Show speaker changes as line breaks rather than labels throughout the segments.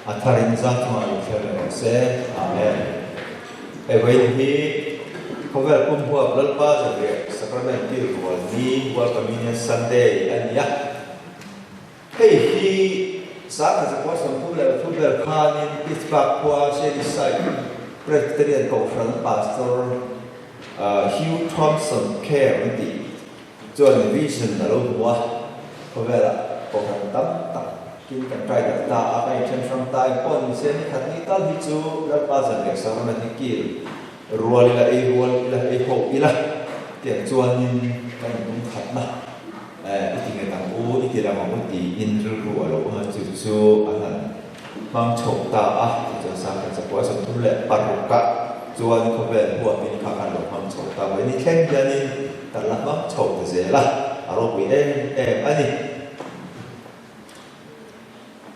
A tharin zan chungah lo thler leh rawh se. Amen. Hei vawiin hi khawvel pum huap Lalpa Zanriah Sacrament kil rual ni, World Communion Sunday, a ni a. Hei hi 1933 vel khanin Pittsburgh khua Shadyside Presbyterian Kohhran Pastor Hugh Thompson Kerr an tih chuan vision a lo hmu a, khawvelah kohhran tam tak kin kan try darh ta a, kan inthen hrang ta eng pawh ni se ni khat ni tal hi chu Lalpa zan leh Sacrament hi kil rual ila, ei rual ila, ei ho ila tiang chuanin kan inpumkhatna I ti nge dang u, i ti lang ang u tiin rilru a lo awm a, chu chu a han hmang chho ta a, tichuan 1936 ah chuan khawvel huapin kha khan lo hmang chho ta mai ni thleng hianin kan la hmang chho ta zel a, a ropui em em a ni.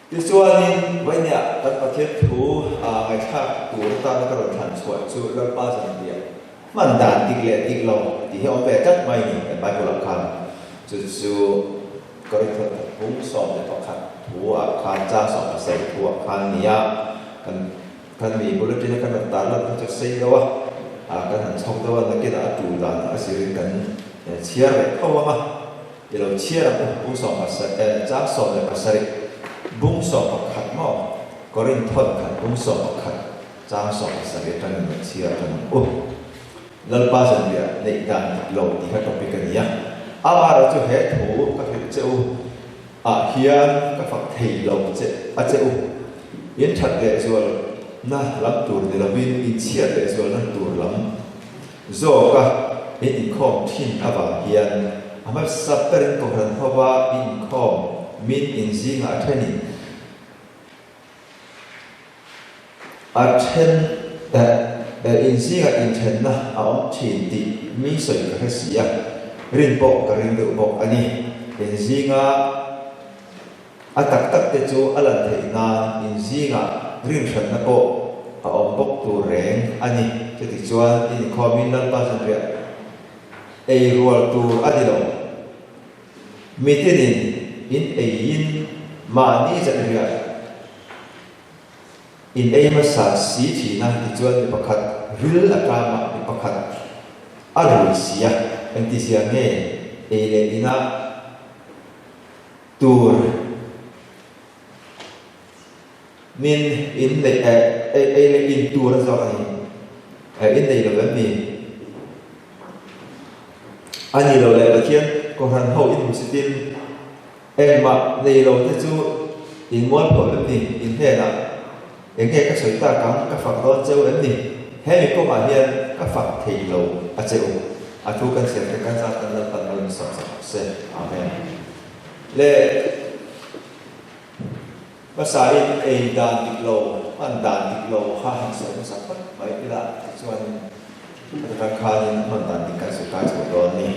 Tichuanin vawinia kan Pathian thu ngaihthlak tur atana ka rawn thlan chhuah chu Lalpa zanriah hman dan dik leh dik lo tih hi a awm ve tlat mai ni kan Bible ah khan. Chu chu Korinthon bung 11 thu ah khan chang 17 thu ah khan nia kan kan mi bulletin a kan rawn tar lan kha chu a sei deuh a, kan han chhawk deuh a nakinah a tul dan a zirin kan chhiar leh tho ang a. I lo chhiar ang u, bung chang 17, bung 11 maw? Korinthon khat bung 11, chang 17 atangin lo chhiar tan ang u. Lalpa zanriah neih dan dik lo tih kha topic a ni a. Amara chu he thu ka hrilh che u ah hian ka fak thei lo che a che u. In that lehzual na lam tur ni lovin in chhiat lehzual na tur lam Zawk a, in inkhawm thin avang hian a hmasa berin Kohhran hova in inkhawm min in zingah a thenin a then in zingah inthenna a awm thin tih mi sawi ka hre si a, rin pawh ka ring deuh bawk a ni. In zinga a tak tak te chu a lan theih nan in zingah rinhranna pawh a awm bawk tur reng a ni. Chutichuan in inkhawmin Lalpa zanriah ei rual tur a ni lo. Mitinin in eiin mahni zanriah in ei hmasa si thin a, tichuan mi pakhat ril a tlam a, mi pakhat a rui si a, engtizia nge ei leh inah Tur min in neih eh ei leh in tur a zawk a ni eh in nei lo em ni? A ni lo leh Pathian Kohhran ho in hmusitin engmah nei lo te chu in mualpho em ni? In hnenah eng nge ka sawi tak ang ka fak dawn cheu em ni? He mi kawngah hian ka fak thei lo a che u. A thu kan chhiar te kan zat kan Lalpan lo in sawm sak rawh se. Amen. Le hmasa in ei dan dik lo, hman dan dik lo kha han sawi hmasa phawt mai ila tichuan atang khanin hman dan dik kan sawi kai chho dawn a ni.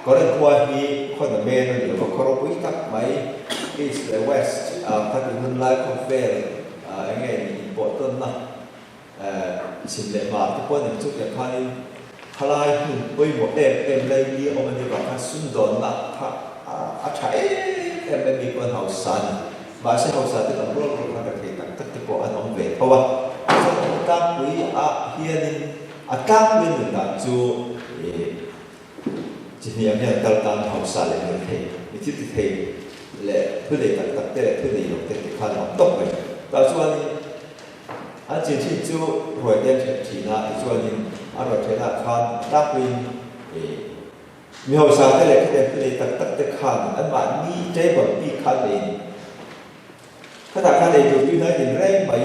Korin khua hi khaw na men a ni lova, khaw ropui tak mai East leh West kha ti hun lai khawvel eng nge ni inpawhtawnna Chhim leh hmar te pawh nen chutiang khanin khalai hmun pawimawh em em lai ni a awm a nih vang khan sumdawnna kha a tha em em mai mi pawh an hausa a ni. Mahse hausa te tam rual rual khan rethei tak tak te pawh an awm ve tho a. Chuan a tlangpui ah hianin a tlangpui nun dan chu chi hnih ang hian kal tan hausa leh rethei mi thil ti thei leh thu nei tak tak te leh thu nei lo te ti khan a awm tawp mai. Tah chuanin. An chin thin chu ruai te an then thin a, tichuanin an ruai thenah khan tlangpuiin mi hausa te leh khatiang thu nei tak tak te khan anmahni table bik kha an nei khatah khan eitur tui hnai din reng mai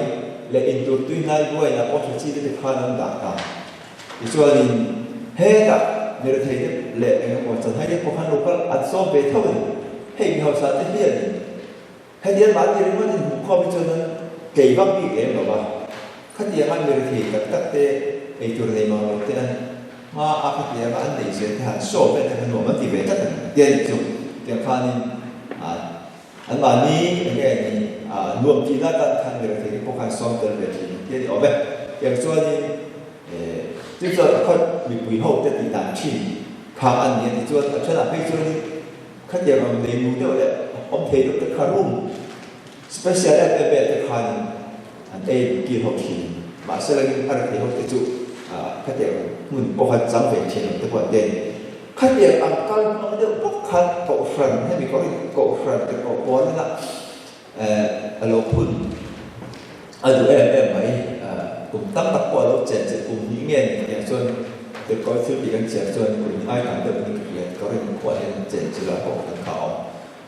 leh intur tui hnai wine a pawh tha chi te te khan an dah ta. Tichuanin hetah mi rethei te leh engemaw chanhai te pawh khan lo kal an sawm ve tho a ni. Hei mi hausa te hianin Hetiang mahni ringawt in hmuh khawm hi chuan an kei vak bik lem lo va, khatianga mi rethei tak tak te eitur nei mang lo te an hma a khatianga an neih zel te han show vel te kha nuam an ti ve tlat a ni tia nih chu. Tiang khanin an mahni eng nge ni nuam tihna tan khan mi rethei te pawh khan sawm tel ve thin tia ni awm e. Tiang chuanin chu chuan a khaw mipui ho te tih dan thin kha a ni a tichuan a thenah phei chuanin Khatiang ang nei nu deuh leh awm thei deuh te kha room special em em te kha. khanin an ei kil ho thin. Mahse langin a rethei ho te chu khatiang hmun pawha chang ve thin ang te pawh an ti a ni. Khatiang ang kal hmang deuh bawk khan Kohhran, hemi Kohhran te pawh pawn ila A lo phun a duh em em mai. Kum tam tak pawh a lo chen che kum hnih nge ni tiang chuan Tirhkawi thil tih kan chiar chuan kum hnih ai tam deuh ni ka hria ka rin khuah hian chen chu la pawh kan kha awm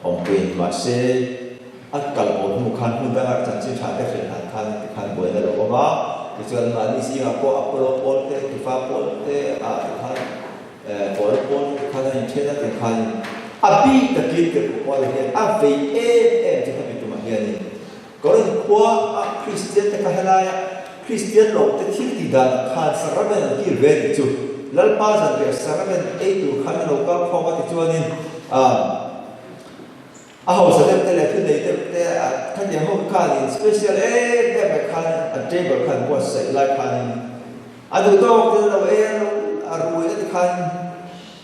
awm puiin mahse a kal aw hnu khan hmun danga chanchin tha te hrilh han khan tikhan buaina lo awm a tichuan mahni zingah pawh Apollo pawl te Kefa pawl te ah tikhan Pawl pawl te khan a inthen a tikhan a bik takin Tirhkoh Paula hian a vei em em chu hemi tumah hianin Korinth khua a Kristian te kha helaia Kristian lo te thil tih danah khan sacrament an kil ve tih chu Lalpa zanriah sacrament ei tur khan a lo kal khawm a tichuanin A hausa deuh te leh thunei deuh te a khatiang ho khanin special em em mai khan an table khan buatsaih lai khanin a duh tawk te lo ei a lo a rui a ti khan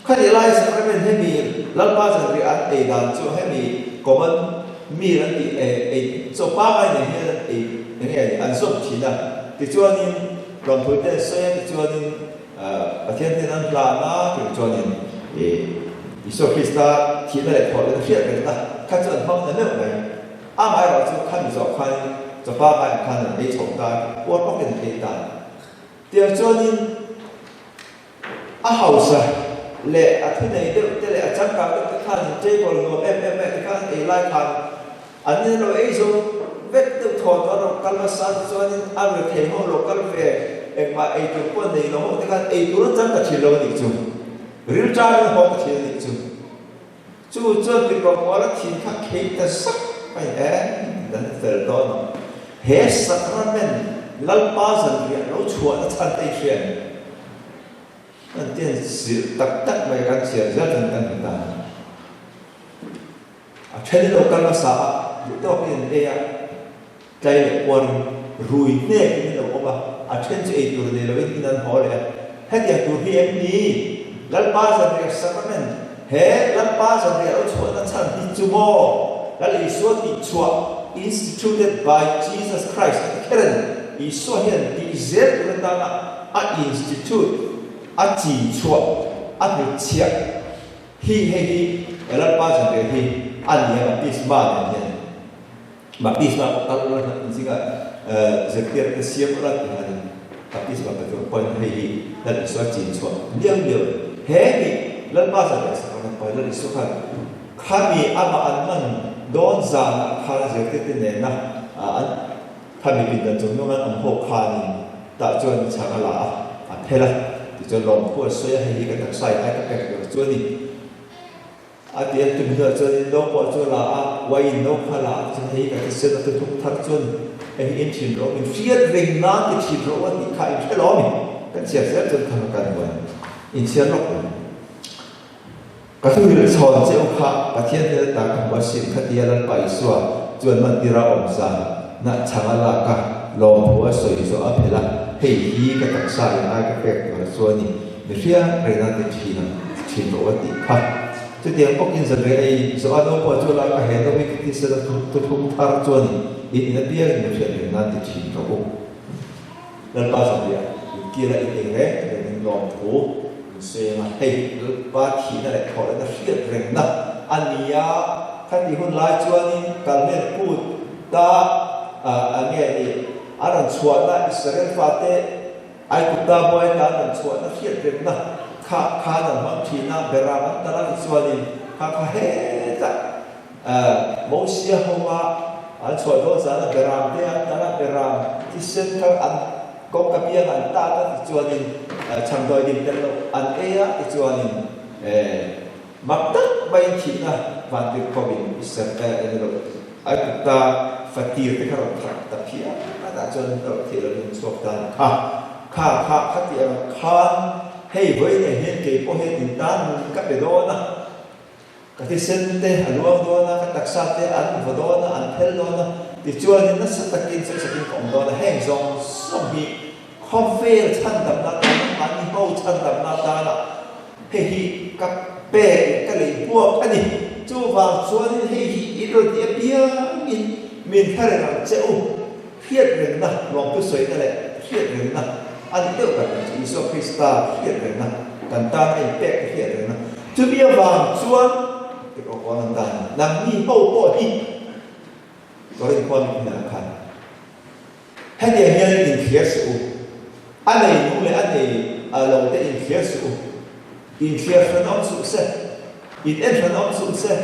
khati lai sacrament hemi Lalpa zanriah an ei dan chu hemi common meal an tih ei chaw pangai nen hian an ei eng nge ni an zawm thin a tichuanin lawmthu te an sawi a tichuanin Pathian hnen an hlan a tih chuanin Isua Krista thihna leh thawh lehna hriat rengna kha chu an hmang ta meuh mai. Amaherawh chu khami zawh khanin chawpa ngaiah khan an ei chho ta a, uar bawkin an ei ta a ni. Tiang chuanin a hausa leh a thunei deuh te leh a changkang deuh te khanin table nuam em em mai te khan an ei lai khan an in lo ei zo vek deuh thaw tawh a rawn kal nasa te chuanin a rethei ho lo kal ve engmah ei tur pawh nei lo ho te khan ei tur an chang ta thin lo a nih chu. Rilṭarin a haw ka thin a nih chu. Chu chuan Tirhkoh Paula thin kha khei ta sak mai em dan fel dawn ang. He sacrament Lalpa zanriah lo chhuahna chhan te i hria em? Kan tian zirh tak tak mai kan chhiar zel chuan kan hmu ta. A then lo kal hmasa a, duh tawkin an ei a, tlai leh puarin rui hnekin an lo awm a, a then chu ei tur nei loin in an haw leh a. Hetiang tur hi em ni? Lalpa zanriah sacrament, he Lalpa zanriah lo chhuahna chhan hi chu maw? Lal Isua tihchhuah, instituted by Jesus Christ a ti kher a ni. Isua hian tih zel tur atana a institute, a chinchhuah, a hnutchhiah. Hi hei hi Lalpa zanriah hi a ni a baptisma nen hian baptisma pawh kal ula hlat in zingah zirtir te siam ula ti hian baptisma pe tur pawhin hei hi Lal Isua chin chhuah liau liau a ni. He ni Lalpa zanriah sacrament pawh hi Lal Isua khan khami amah an man dawn zanah khan zirtir te nena an khami pindan chung nung an awm ho khanin Tah chuan chhang a la a, a phel a, tichuan lawmthu a sawi a, hei hi ka taksa in ai ka pek tur chu a ni. A ti a, tumi hnuah chuanin no pawh chu a la a, wine no kha a la a, tichuan hei hi ka thisen a thuthung thar chu a ni, hei hi in thin rawh, min hriat reng nan ti thin rawh u a tih kha in hre lo a ni. Kan chhiar zel chuan kha kan huan inchhiar lawk lo. Ka thuhrilh chhawn che u kha Pathian hnen ata ka hmu asin kha tia Lalpa Isua chuan mantira awm zan nah chhang a lak a, lawmthu a sawi zawh a phelh a, hei hi ka taksa in ai ka pek tur a chuan i mi hriat reng nan ti thin ang thin rawh a tih kha. Chutiang bawkin zanriah ei zawh a no pawh chu a lak a, he no hi ka thisen a thuthum thar chuan i in in apiang in mi hriat reng nan ti thin rawh u. Lalpa zanriah inkil a in ei reng reng in lawmthu in sawi ang a, hei Lalpa thihna leh thawhlehna hriat rengna a ni a, khati hun lai chuanin kalhlen kut ta a nge ni a rawn chhuahna Israel fate Aigupta buai ta an rawn chhuahna hriat rengna kha khan an hmang thin a, Beram an tal a ti chuanin kha kha hetah Mosia hoa an chhuah dawn zan a beram te an tal a, beram thisen kha an kawngka biang an tat a tichuanin chhamdawi dim tel loh an ei a tichuanin mak tak maiin thihna vantirhkawmin i ser en elo Aigupta fatir te kha rawn thak ta phian a tah chuan rawn thih lo in chhuak ta a ni kha kha kha khati ang khan hei vawi nei hian keipawh hian in tan ka pe dawn a. Ka thisen te a luang dawn a, ka taksa te an vaw dawn a, an phel dawn a, tichuanin nasa takin sawisakin ka awm dawn a, heng zawng zawng hi khawvel chhandamna atana, mahni ho chhandamna atana hei hi ka pek ka lei buak a ni. Chuvang chuanin hei hi i rawn ti apiangin min hre reng ang che u. Hriat rengna, lawmthu sawina leh hriat rengna a ni deuh tak ang chu. Isua Krista hriat rengna, kan tan a inpek te hriat rengna. Chumi avang chuan tirhkoh pawl an tan a, nangni ho pawh hi Korinth khua mi hnenah khan hetiang hian inthliar suh u, a nei nung leh a nei lo te inthliar suh u, inthliar hran awm suh se, in en hran awm suh se.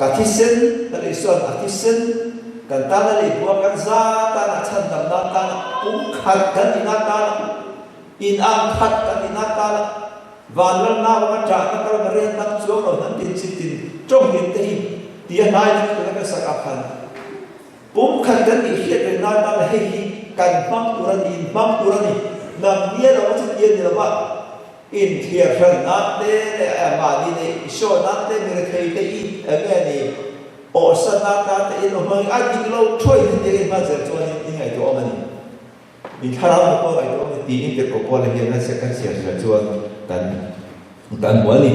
Ka thisen, ka lei chuan a thisen kan tana lei bua kan za tana chhandamna tana pumkhat kan nihna tana inang khat kan nihna tana vanlalna anga ṭahna Kalvarian dang chuang lo hnam tin chin tin ṭawng hin te hi tia hnai vek tura kan sak ah khan pumkhat kan nih hriat reng nan tana hei hi kan hmang tur a ni, in hmang tur a ni, nang nia lo a chutia ni lo va. Inthiar hran nan te leh mahni neih show nan te mi rethei te i eng nge ni awhsan nan tan te in hmang a dik lo thuai in hetiang in hman zel chuan in in ngaihtuah awm a ni. In thlarau na pawh ngaihtuah awm a ni tiin tirhkoh Paula hian nasa kan chhiar zel chuan kan kan hmu a ni.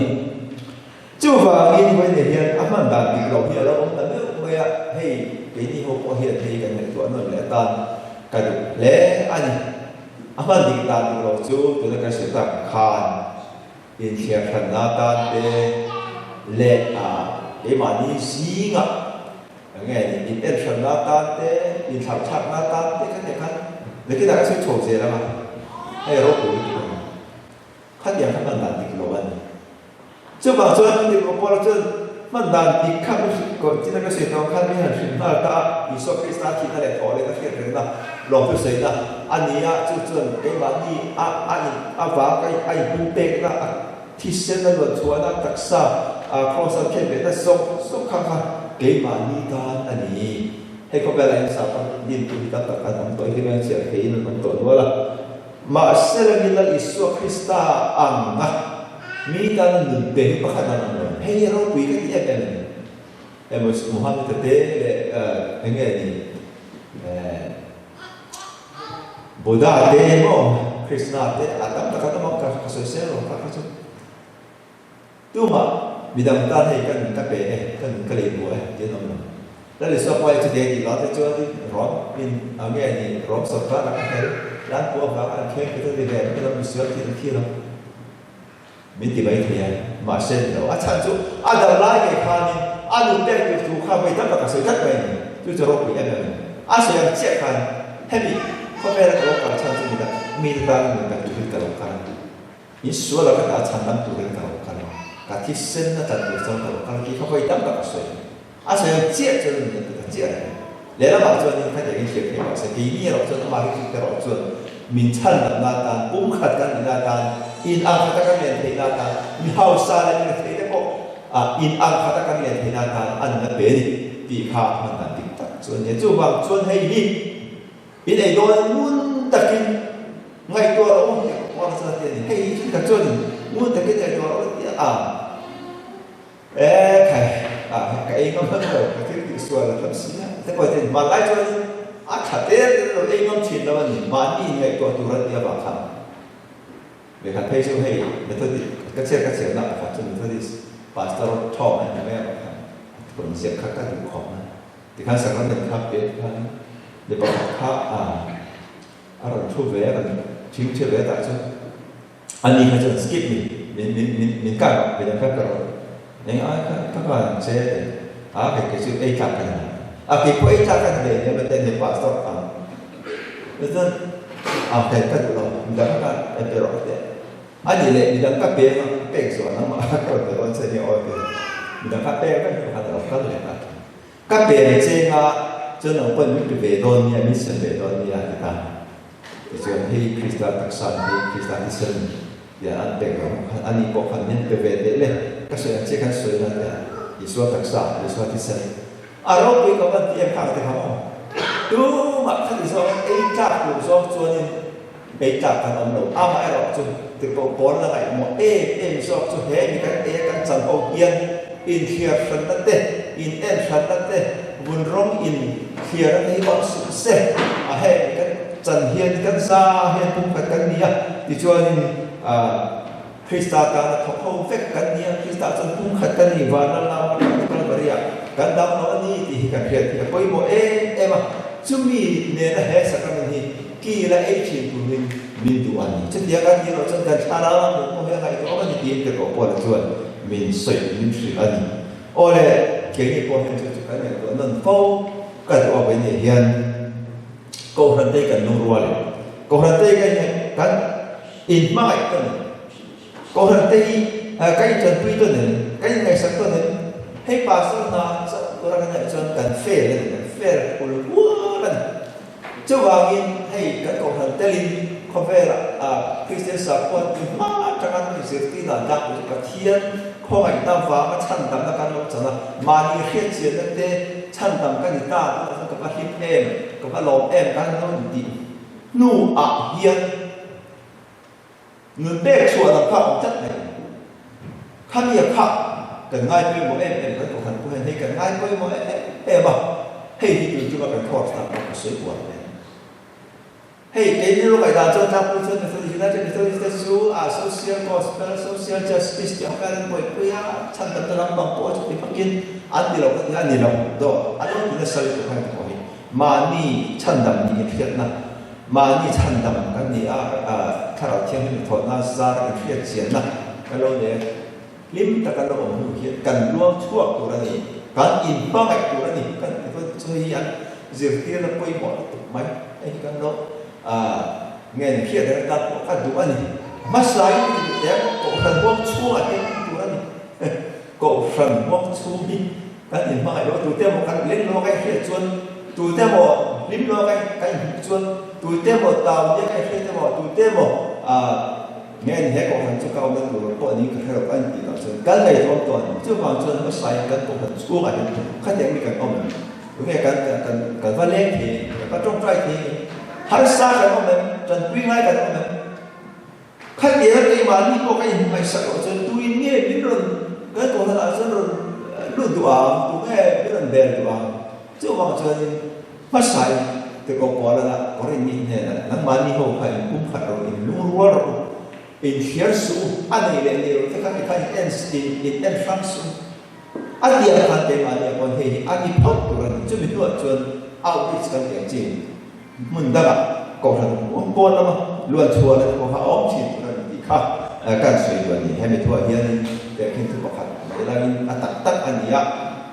Chuvangin vawiin hian a hman dan dik lo hi a lo awm ta meuh mai a, hei keini ho pawh hian hei kan ngaihtuah nawn leh atan ka duh hle a ni. A hman dik dan dik lo chu tuna kan hrilh tak khan inthliar hranna atan te leh keimahni zingah eng nge ni in en hranna atan te, inthlauhthlakna atan te khatiang khan nakinah ka sawi chho zel ang a, hei ropui lutuk a ni. Khatiang kha hman dan dik lo a ni. Chuvang chuan Tirhkoh Paula chuan hman dan dik kha ka hrilh kawh chin a ka sawi tawh khan mi han hrilh nghal ta a, Isua Krista thihna leh thawh lehna hriat rengna lawmthu sawina a ni a, chu chuan keimahni a a in avang a a inpum pekna a thisen a luan chhuahna taksa a kraws a khen behna zawng zawng kha kha keimahni tan a ni. Hei khawvelah hian sapa dintu hi tam tak an awm tawh hi hian chhiar theihin an awm tawh nual a. Mahse langin Lal Isua Krista ang a mi tan nun pe hi pakhat an awm lo. Hei hi ropui ka ti em em a ni. Emaw Muhammad te leh eng nge ni Buddha te emaw Krishna te a tam tak an awm ang ka sawi sel lo kha kha chu. Tumah midang tan hei ka nun ka pe e, ka nun ka lei buah e ti an awm lo. Lal Isua pawh hei chutei a tih vang te chuan in Rom in a nge ni Rom sorkar laka hel lan pawh avanga an thleng te chu ni ve an lam misual tih an thi lo min ti mai thei a, mahse ni lo. A chhan chu a dam lai ngei khanin a nun pek tur thu kha vawi tam tak a sawi tlat mai a ni. Chu chu ropui em em a ni. A sawi ang chiah khan hemi khawvela ka lo kal chhan chu midang mite tan nun ka turin ka lo kal a. In sual a ka ta chhan dang turin ka lo kal a, ka thisen a tlan tur chuan ka lo kal tih kha vawi tam tak a sawi. A sawi ang chiah chuan min ti ta chiah reng. Lehlamah chuan in khatiang in hriat thei mah se, keini erawh chuan amah hi chute erawh chuan min chhan damna atan, pum khat kan nihna atan, in ang khata kan len theihna atan, mi hausa leh mi rethei te pawh in ang khata kan len theihna atan a nun a pe a ni tih kha hman dan dik tak chu a ni a. Chuvang chuan hei hi In ei dawn ngun takin ngaihtuah rawh u tih ka puang chuan ti a ni. Hei hi chu ka chuanin ngun takin ngaihtuah rawh u ti a. E khai, ah ka ei ngam hman lo, ka thil tih sual a tam si a. Te pawh hian hmanlai chuanin a tha tel tel lo ei ngam thin lo a ni. Mahni in ngaihtuah tur a tih avang khan. Lehkha phei chu hei Methodist ka chhiar ka chhiarna pakhat chu Methodist Pastor Thawm a ni mai avang khan a rawn ziak kha ka duh khawp mai. Tikhan sacrament kha pek khan mi pakhat kha a rawn thu ve a rawn thing che ve tah chuan ani kha chuan skip min min min min min kar min an kar ka rawn eng ai kha ka khan che te a kei kei chu ei tlak ka ni a kei pawh ei tlak ka ni hlei nia mate ni pastor khan chuan a kei ka duh lo midang kha en pe rawh ka ti a ani leh midang ka peng a pek zawh nangmah ka rawn pe dawn che nia aw ti midang kha pek vek hnu khan a lo kal leh a. Ka pe ang che nga chuan nang pawhin min pe ve dawn nia, min sem ve dawn nia ti ta. Tichuan hei Krista taksa ni hei Krista thisen ni tia an pek lo khan ani pawh khan min pe ve teh le, ka sawi ang che khan sawi na tia Isua taksa, Isua thisen a ropui ka van ti em kha ka ti kha maw? Tumah khati zawng ei tlak tur zawng chuanin ei tlak kan awm lo, amaherawh chu tirhkoh pawl la ngaihmawh em em zawk chu he mi kan ei a kan chan ho hian inthliar hranna te, in en hranna te, vun rawng in thliarna te hi awm suh se a he mi kan chan hian kan za hian pumkhat kan ni a, tichuanin ah Krista tana thawk ho vek kan ni a, Krista chuan pumkhat kan ni, vanram lama kan Kalvari ah kan dang lo a ni tih hi kan hriat hi a pawimawh em em a. Chumi nena he sacrament hi kila ei thin turin min duh a ni. Chutiang kan tih loh chuan kan thlarau a hmuh pawh hi a ngaihtuah awm a ni tiin Tirhkoh Paula chuan min sawi min hrilh a ni. Aw le, keini pawh hian chu chu kan ngaihtuah nawn fo ka duh a vawiin hian Kohhran te hi kan lungrual em? Kohhran te hi kan kan inhmangaih tawn em? Kohhran te hi kan intanpui tawn em? Kan inngaihsak tawn em? Hei pastor hna chauh tura kan ngaih chuan kan fail a ni, kan fail hul hual a ni. Chuvangin hei kan kohhran telin khawvelah Kristian sakhuan ti hma atanga kan inzirtir dan tlak chu Pathian khawngaihna vanga chhandamna kan lo chan a, mahni hriatchianna te chhandam ka ni ta tunah chuan ka va hlim em, ka va lawm em kan lo intih hnuah hian Nun pek chhuah lam kha awm tlat mai. Khami a kha kan ngai pawimawh em em kan kohhran pawh hian hei kan ngai pawimawh em em a, hei hi tun tuma kan course tak pawh ka sawi uar hle. Hei keini rawh ngaihdan chuan tlangpui chuan Methodist United Methodist te chu a social gospel, social justice tih ang hian an buaipui a, chhandamna lampang pawh a chuti fakin an ti lo ka ti a ni lo. Dawt a lo ti nasa lutuk khan ka pawh hi mahni chhandam nih inhriatna Mahni chhandam kan ni a, Thlarau Thianghlim thawhna zar inhriat chianna ka lo nei a, hlim taka lo awm hnu hian kan luang chhuak tur a ni, kan inhmangaih tur a ni, kan ti dawn chu hei hi an zirtirna pawimawh lutuk mai, hei hi kan lo ngen hriat reng atan pawh ka duh a ni. Hmasain ti duh teh ang, Kohhran huang chhungah hian ti tur a ni, Kohhran huang chhung hi Kan inhmangaih lo, tute emaw kan leng lo a ka inhriat chuan, tute emaw hlim lo a ka inhmuh chuan, tute emaw tau nia ka inhriat emaw, tute emaw nge ni he kohhran chu ka awmna tur pawh niin ka hre lo ka intih loh chuan kan ngaihtuah tawh a ni. Chuvang chuan hmasain kan kohhran chhungah hian khatiang mi kan awm em? Tunge kan kan kan va leng thei em? Kan va tawngtai thei em? Harsa kan awm em? Tanpui ngai kan awm em? Khatiang keimahni pawh ka inhmangaihsak loh chuan tuin nge min rawn kan kohhran ah chuan rawn lut duh ang, tu nge min rawn bel duh ang? Chuvang chuanin hmasain Tirhkoh Paula'n Korin mi hnenah, Nangmahni ho kha in pum khat rawh, in lungrual rawh u, in thliar suh u, a nei leh nei lo te kha tikhan in en in in en hrang suh u. A tiang khan keimahni ah pawn hei hi a ni phawt tur a ni. Chumi hnuah chuan outreach kan tih ang chi. Hmun dangah kohhran awm pawn lama luan chhuah leh pawh kha a awm thin tur a ni tih kha kan sawi duh a ni. Hemi thuah hianin tehkhin thu pakhat mai langin a tak tak a ni a,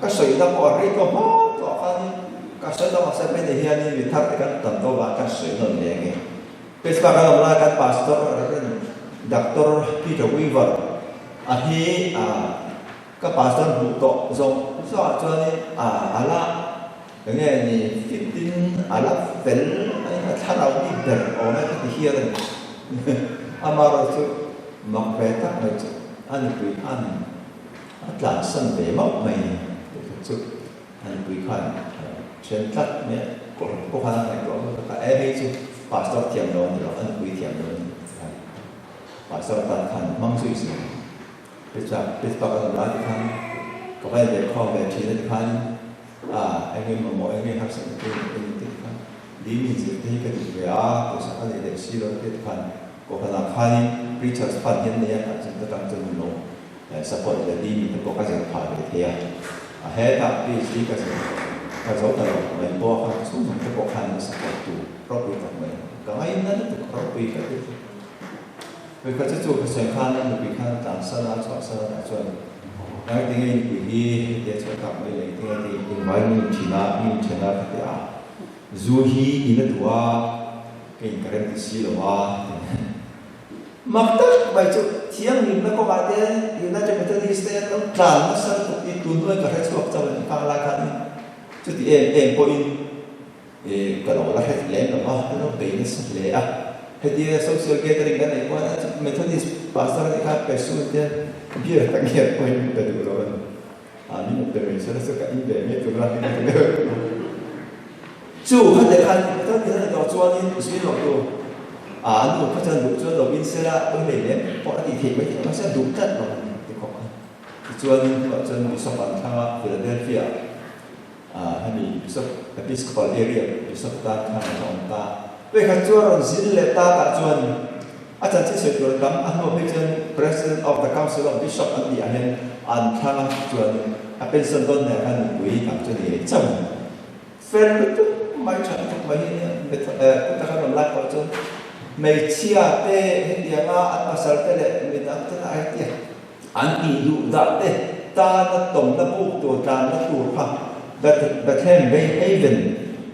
ka sawina pawh a rei tawh hma tawh khanin ka sawi dang a sawi mai ni hianin mi thar te kan tam tawh vang kan sawi nawn leh nge. Pittsburgh an awm lai kan pastor Doctor Peter Weaver a hi ka pastor hmuh tawh zawng zawngah chuanin a la Enge ni fitin a la fel a thlarau mi ber awm e ka ti hial a ni. Amaherawh chu mak ve tak mai chu a nupui khan a tlansan ve mauh mai ni. Tih chu a nupui khan then tlat mai a, kawrh pawh khan a ngaihtuah hmasa kha e hei chu pastor thiam lo a ni lo, a nupui thiam lo a ni tih khan pastor tan khan hmang zui zel. Tichuan Pittsburgh a awm lai tikhan ka va inlehkhawm ve thin a tikhan a eng nge mamawh eng nge harsatna te in en te tikhan ding inzir te hi ka duh ve a pawisa ka nei leh si lo te tikhan kohhranah khanin preachers fund hi an nei a tah chuan ta tang chuan min lo support ve ding te pawh ka zir phah ve thei a a hetah PhD ka zir ka zo ta lo mai pawh a khan chhungkhat te pawh khan min support tu ropui tak mai ka ngaina lutuk ropui ka ti. Vawikhat chu chu ka sawi khan a nupui khan a tlan san a, a chhuah san a tah chuan Ngai tinge i nupui hi hetia chhuah tak mai leh tinge ti engvai min inthin a, min inthen a ka ti a, zu hi in a duh a, ka in ka rem ti si lo a ti mak tak mai chu thianghlimna kawngah te United Methodist te an lo tlan nasa lutuk i tun hnuai ka hre chhuak chauh a ni khang lai khan chuti em em pawhin I ka lo la hret lem lo a, ka lo bei nasa hle a. Hetia social gathering kan neih pawh hian Methodist pastor nih kha pesu te beer tak ngial pawhin min pe duh lo a ni. A min pe mai sela chu ka in ve mai tur a ni ka ti deuh. Chu kha te khan Methodist a ni tawh chuanin zui lo tu a nu kha chuan duh chuan lo in sela pawi hlei lem pawh a tih theih mai theih mahse a duh tlat lo a ni ti khawp a. Tichuanin hnuah chuan Bishop an thlang a Philadelphia. Hemi Bishop Episcopal Area Bishop tan khan a awm ta. Vekhat chu a rawn zin leh ta tah chuan a chanchin sawi tur a tam. A hnuah phei chuan President of the Council of Bishop an tih ah hian an thlang a, chuan a pension dawn hneh khan nupui tak chu nei chauh a ni. Fel lutuk mai tha. mai hi ania. Pu taka rawn lai pawh chuan hmeichhia te hetianga an pasal te leh midang te lah hetia an tih duh dah te tana tawmna buk tur tlanna tur kha Bethlehem Bay Haven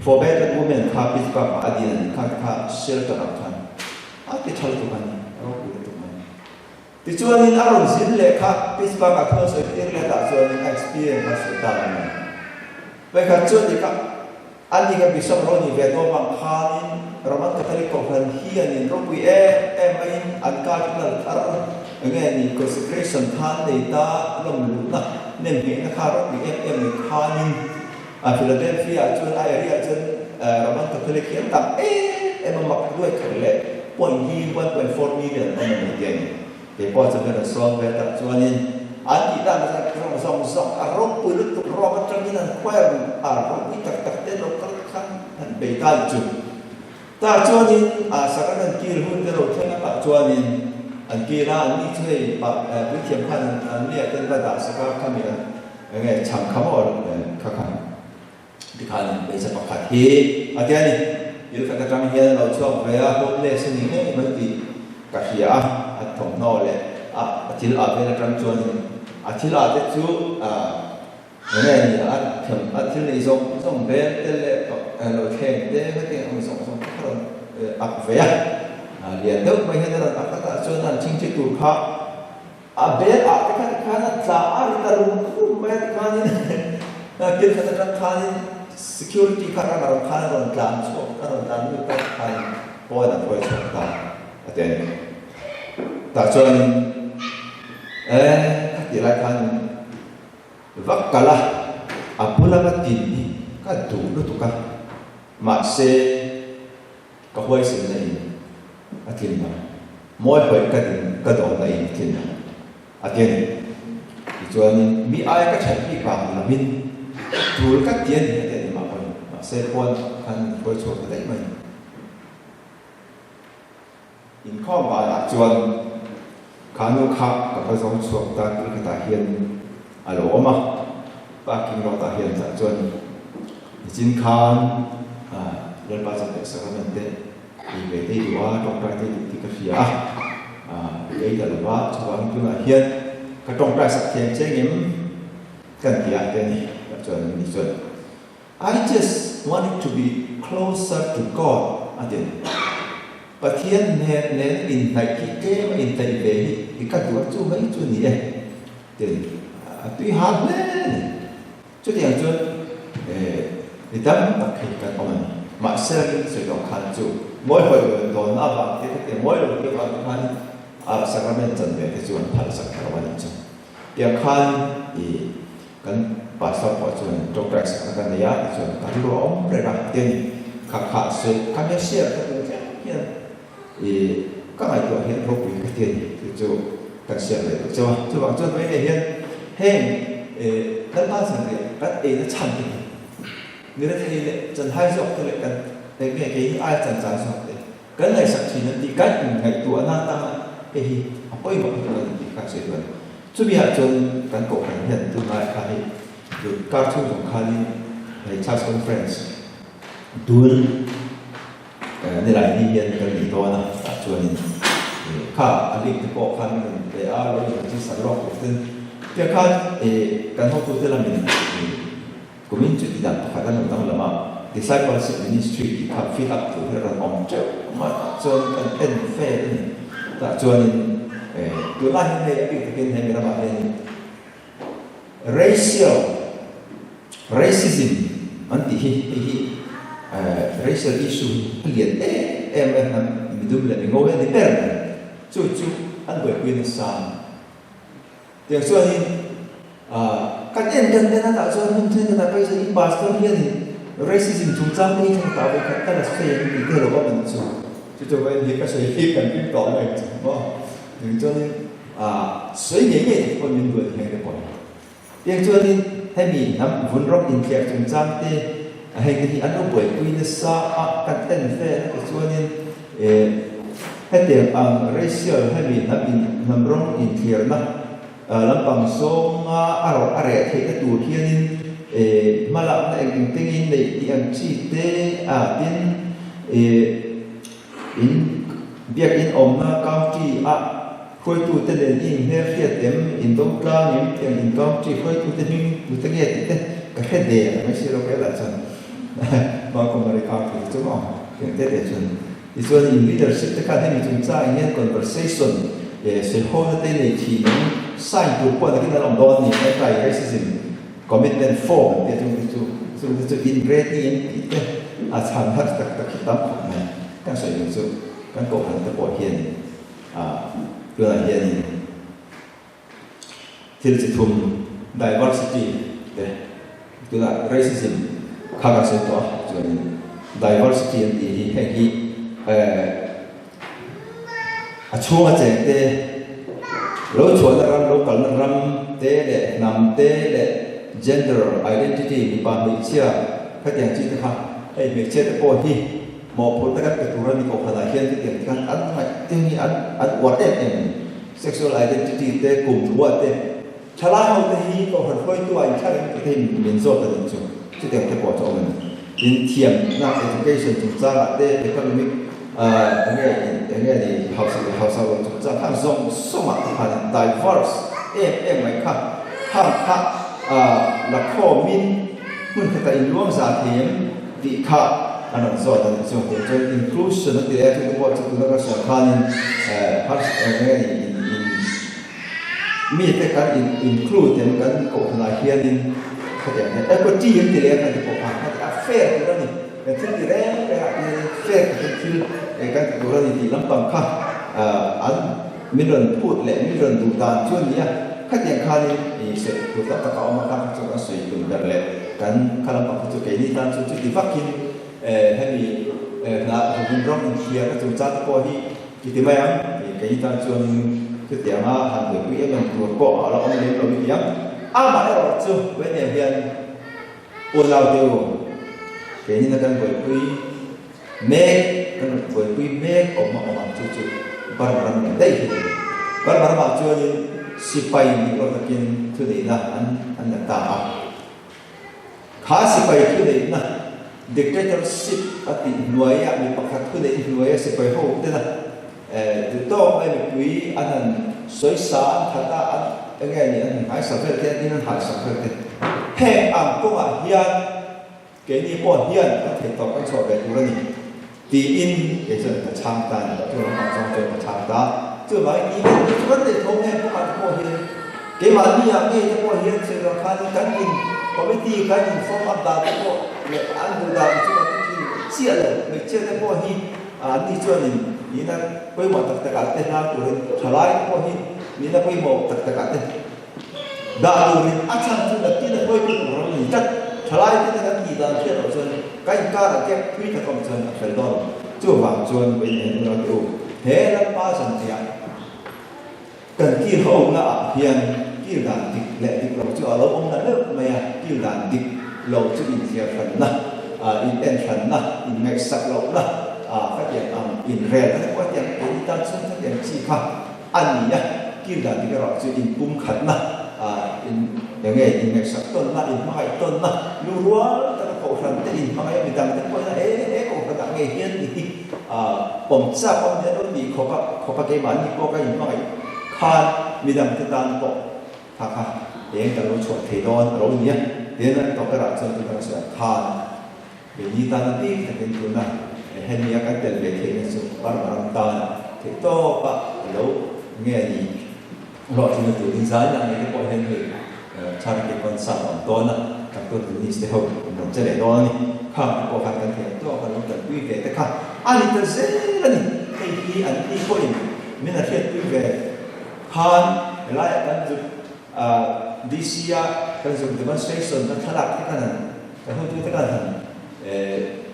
for Battered Women kha Pittsburgh ah a din a nih kha kha shelter ah khan a ti thal tuk a ni, a ropui lutuk mai. Tichuanin a rawn zin leh kha Pittsburgh ah thuan sawi tir let ah chuanin a experience kha sawi ta a ni. Vawikhat chuan ni kha a ni kha Bishop ro ni ve dawn vang khanin Roman Catholic Kohhran hianin ropui em em maiin an Cardinal thar enge ni consecration khan nei ta lawm luhna nem nghehna kha ropui em em mai khanin a Philadelphia ah chuan a area ah chuan Roman Catholic hi an tam em em a mak duai khat leh point hi 1.4 million an awm a ni tih a ni. Kei pawh chu ber a sawm ve tak chuanin an tih dan kha rawng zawng zawng a ropui lutuk rawng atangin an choir a ropui tak tak te lo kal khan an bei ta chu. Tah chuanin a sacrament kil hun te lo thleng a tah chuanin an kil a an ni chu hei pa puithiam khan an ni ah ten va dah sak a khami an enge chhang kha maw kha kha tikhan hmeichhe pakhat hi a tia ni il khat atang hian a lo chhuak ve a homeless a ni ngei mai tih ka hria a a thawmhnaw leh a thil ah vel atang chuanin a thil ah te chu Enge ni a them a thil nei zawng zawng bel te leh lo thleng te hetiang ang zawng zawng kha rawn ak ve a, lian deuh mai hian a rawn ak a tah chuan an thingthi tur kha a bel ah te kha tikhan a tla a ri ta rum rum mai a tikhanin thil khat atang khanin security kha rang a rawn khan a rawn tlan chhuak a rawn tlan lut a tikhanin pawn a hruai chhuak ta a ti a ni. Tah chuanin e khatih lai khanin Vak kal a, a bula ka tin hi ka duh lutuk a, mahse ka huaisenna in a tlin lo, mawi hawih ka din ka dawnna in a tlin lo a ti a ni. Tichuanin mi aia ka that bik vang ni lovin tul ka ti a ni a ti a ni mah pawhin, mahse pawn khan min hruai chhuak ta daih mai. Inkhawm banah chuan kha nu kha ka va zawng chhuak ta tih khatah hian a lo awm a, parking lot ah hian tah chuan nichin khan Lalpa Chawhmeh Sacrament te ei ve te i duh a, tawngtai te i duh tih ka hria a, i ei ta lo va, chuvangin tunah hian ka tawngtai sak thiam che ngem kan ti a te a ni tah chuan ni chuan I just wanted to be closer to God a ti a ni. Pathian hnen nen inhnaih hi tlem a inhnaih ve hi i ka duh a chu mai chu ni e ti a ni. A tui hal hle a ni. Chutiang chuan mi tam tak hi kan awm a ni. Mahse rin sawi tawh khan chu mawi hawi lo dawn avang te kha tia mawi lo tih avang te khan a sacrament chan ve te chu an phalsak ta lo a nih chu. Tiang khan i Kan pastor pawh chuan tawngtai sakna ka nei a tichuan ka rilru a awm reng a tin kha kha sawi ka nia share ka tum thleng hian i ka ngaihtuah hian ropui ka ti a ni tih chu kan share ve duh chauh a chuvang chuan mai nei hian heng i Lalpa zanriah kan eina chhan te hi ni rethei leh chanhai zawk te leh kan eng nge keini aia chanchai zawk te kan ngaihsak thin an tih kan inngaihtuahna atanga hei hi a pawimawh lutuk a ni tih kha sawi duh a ni. Chumi ah chuan kan kohhran hian tunlai kha hei tun kar chhung zawng khanin hei Church Conference tun nilai ni hian kan nei dawn a, tah chuanin kha a link te pawh khan min rawn pe a, lo inregister lawk tur ten tiang khan kan hotute lamin Kumin chu ti dan pakhat an rawn danglam a, Discipleship Ministry tih kha fill up tur hi a rawn awm teuh mai a, chuan kan en fe a ni. Tah chuanin tunlai hian hei a bik takin he mi ramah hianin racial racism an tih hi hei hi racial issue hi a lian em em a, hnam midum leh mingo hi a ni ber mai. Chu chu an buaipui nasa a ni. Tiang chuanin kan en kan en a tah chuan hmun thenkhatah pawh hian i pastor hianin racism chungchang te hi thangtah vawi khat tal a sawi ang tih te lo awm ang chu. Chu chu vawiin hi ka sawi hi kan ring tawh mai ang chu maw. Tiang chuanin sawi ngei ngei te pawh min duat hian ka pawh. Tiang chuanin hemi hnam vun rawng inthliar chungchang te heng te hi an lo buaipui nasa a kan en vel a tichuanin Hetiang ang racial hemi hnam in hnam rawng inthliarna lampang zawnga a rawh a reh theihna tur hianin Hmalakna eng eng te nge in neih tih ang chi te a tin in biakin awmna county a hruaitute nen i inhmel hriat em, in do tlang em tih ang in county hruaitute hming tute nge tih te ka hre der mai si lo kei lah chuan Montgomery County te chu maw tih ang te te chuan tichuan in leadership te khan hemi chungchangah hian conversation sawi hona te nei thin em sign tur pawh nakin an awm dawn a ni anti-racism Commitment form an tih a chungte chu chungte chu in ready an tih te a chhan har tak tak hi tam khawp mai. Kan sawi duh chu kan kohhran te pawh hian ah tunah hianin thil chi thum diversity te tunah racism kha kan sawi tawh a chuanin diversity an tih hi heng hi eh A chhunga cheng te, lo chhuahna ram, lo kalna ram te leh hnam te leh gender identity, mipa hmeichhia khatiang chi te kha hei hmeichhia te pawh hi mawhphurhna kan pe tur a ni kohhranah hian khatiang te khan an ngaih te hi an an uar em em a ni. Sexual identity te kum thuah te thalai ho te hi kohhran hruaitu ah inthlar in ti thei min zawt a nih chu chutiang te pawh chu a awm a ni. Inthiamna education chungchangah te economic enge enge ni hausa leh hausa lo chungchang khan zawng zawngah te khan diverse em em mai kha khang kha la khawmin hmun khatah inluang za thei em tih kha an rawn zawt a nih chu. Chuan inclusion a ti leh a chungte pawh chu tuna ka sawi khanin enge ni in Mite kan in include em kan kohhranah hianin khatiang hian equity an ti leh a kan ti pawh khan khati a fair tur a ni. Kan thil ti reng rengah hianin fair takin thil kan ti tur a ni tih lampang kha an min rawn phut leh min rawn duh dan chu a ni a. Khatiang khanin i sawi tur tak tak a awm a, kha kha chu kan sawi tum ber leh kan kha lampang kha chu keini tan chu chuti vakin hemi hna vun rawng inthliar a chungchang te pawh hi I ti mai ang, kei tan chuanin chutianga han buaipui em em tur pawh a la awm lem lo i ti ang. Amaherawh chu Wayne hian unau te u, keinin a kan buaipui mek, kan rawn buaipui mek awm a awm ang chu chu Burma ram leh daih hi a ni. Burma ramah chuanin sipai nih lo takin thuneihna an an la ta a. Kha sipai thuneihna, dictatorship, a tih hnuaiah mi pakhat thuneih hnuaia sipai ho tena duh tawk mai mipui an han sawisa an that a, an eng nge ni an han hmaisa vel te, an in an haisak vel te. Heng ang kawngah hian keini pawh hian kan theih tawp kan chhuah ve tur a ni tiin kei chuan ka chhang ta a ni. Chu lampang zawng chuan ka chhang ta. Chuvangin email te chu kan neih tho nge kawngah te pawh hian Keimahni ah ngei te pawh hian sawi loh khan kan in committee kan in form up dan te pawh leh an duh dan te chu kan thin chiah lo. Hmeichhia te pawh hi an ni chuan in nihna pawimawh tak tak ah te hlang turin thalai te pawh hi nihna pawimawh tak tak ah te dah turin a chhan chu nakin a hruaitu tur ram a ni tlat. Thalai te kan tih dan hriat loh chuan ka inkar ah kep thui tak awm chuan a fel dawn. Chuvang chuan vawiin hian unau te u he lampa zanriah Kan kil ho na ah hian kil dan dik leh dik lo chu a lo awm na meuh mai a, kil dan dik lo chu inthliar hran na, in en hran na, in ngaihsak loh na, khatiang ang in rel na te pawh hetiang keini tan chhung khatiang chi kha a ni a, kil dan dik erawh chu in pum khat na, in eng nge in ngaihsak tawn na, in hmangaih tawn na, lurual taka kohhran te in hmangaih a midang te pawhin a e he kohhran ah ngei hian ni hi. Pawm chak awm hian aw tih khawpa khawpa keimahni pawh ka inhmangaih khan midang te tan pawh kha kha eng ka lo chhuah thei dawn a lo ni a, tin a tawperah chuan tuna ka sawi ang khan keini tan a bik takin tuna hemi a kan tel ve theihna chu Burma ram tan theih tawpa a lo nge ni hlawhtlinna turin zai na ngei te pawh hian hei charity concert a awm dawn a, Doctor Denise te ho an rawn che leh dawn a ni. Khang te pawh khan kan thiam tawk a lo kalpui ve te kha a ni ta zel a ni. Hei hi an ni pawhin min a hriatpui ve khan helaiah kan zuk DC a kan zuk demonstration kan thlalak te khan han kan hotu te khan han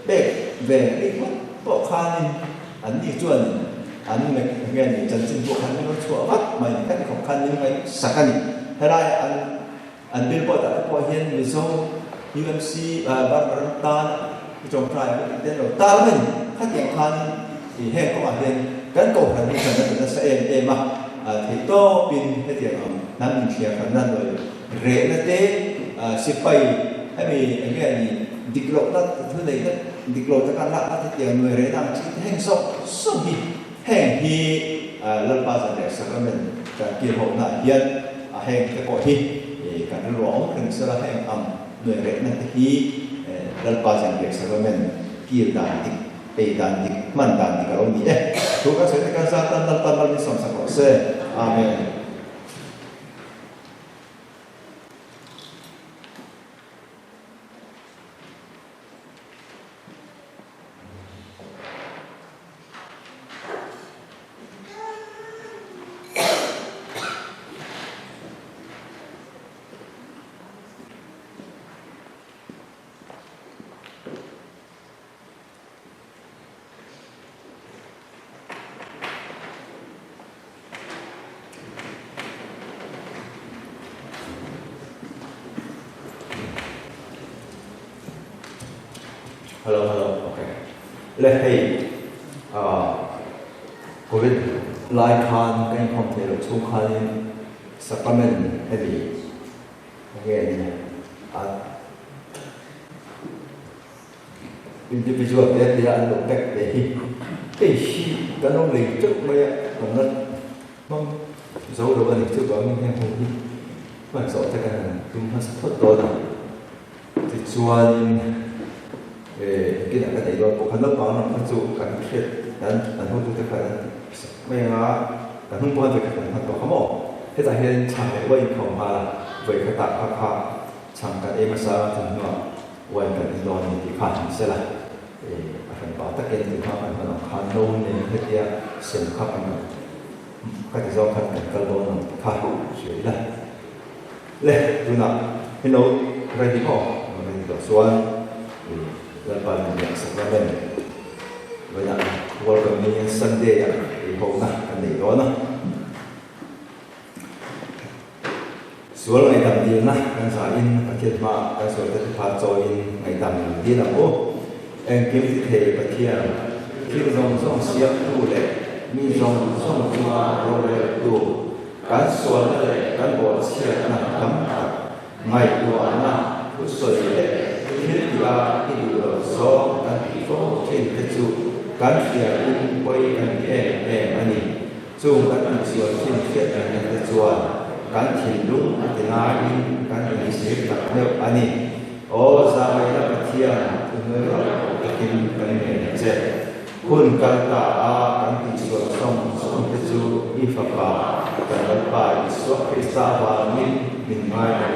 pek ve ringawt pawh khanin an ni chuan an nge ni chanchin pawh khan min rawn chhuah vat mai ni kha ti khawp khan min ngaihsak a ni. Helaiah an An billboard ah te pawh hian Mizo UMC Barbaran tan i tawngtai ang tih te an lo tar mai a ni. Khatiang khanin i heng kawngah hian kan kohhran hi kan la ti nasa em em a, theihtawpin hetiang ang hnam inthliar hranna nawi rehna te sipai. Hemi eng nge ni dik lohna thu neihna dik lo taka lakna te tiang nuai rehna ang chi te heng zawng zawng hi heng hi Lalpa zan leh Sacrament kan kil hohna ah hian a heng te pawh hi kan rilru a awm reng sela heng ang nuai rehna te hi Lalpa zan leh Sacrament kil dan dik ei dan dik hman dan dik a lo ni e. Thu kan sawi te kan zat tan Lalpa Lal min sawmsak rawh se. Amen. Hello hello ok le hei ah covid lai khan ka inkhawm theih loh chhung khanin sacrament hemi enge ni a Individual te tia an lo pack ve hi hei hi kan awm lei teuh mai a, kan la hmang zo lo a ni. Chuvangin heng ho hi hman zawh te kan han tum hmasa phawt dawn a. Tichuanin engtin ah ka neih dawn pawh khan naupang lam kha chu kan hriat kan kan hotute khan an ti sak mai ang a, kan hnung pawh an vawikhat kan hman tawh kha maw? Hetah hian chhang leh uain kha awm nghal a, vawikhatah kha kha chhang kan ei hmasa a, thawmhnaw Wine kan in dawn a ni tih kha han sel a, a hran pah takin tih hma kan hman ang khan no nen hetia sem kha kan ka ti zawng khan kan kal dawn ang tih kha hria ila. Le, tunah hi no ready maw? No ready tawh chuan Lalpa min biak sacrament vawiinah World Communion Sunday ah eihawkna kan nei dawn a. Sual ngaihdam dilna kan zahin Pathian hmaah kan sualte thupha chawiin ngaihdam min dil ang u. Engkim ti thei Pathian, thil zawng zawng siamtu leh mi zawng zawng chunga roreltu, kan sualna leh kan bawhchhiatna tam tak ngaihtuahna, thusawi leh thil tih-a i duh loh zawng kan tih fo thin te chu kan hriain pawi kan ti em em a ni. Chung kan insual thin hriat rengna te chuan kan thinlung a ti ngaiin kan inchhir tak meuh a ni. Aw Zahmeila Pathian, thuhnuai rawh takin kan ngen a che. Hun kal ta a kan tihsual sawng sawng te chu i Fapa, kan Lalpa Isua Krista avangin min ngai lo.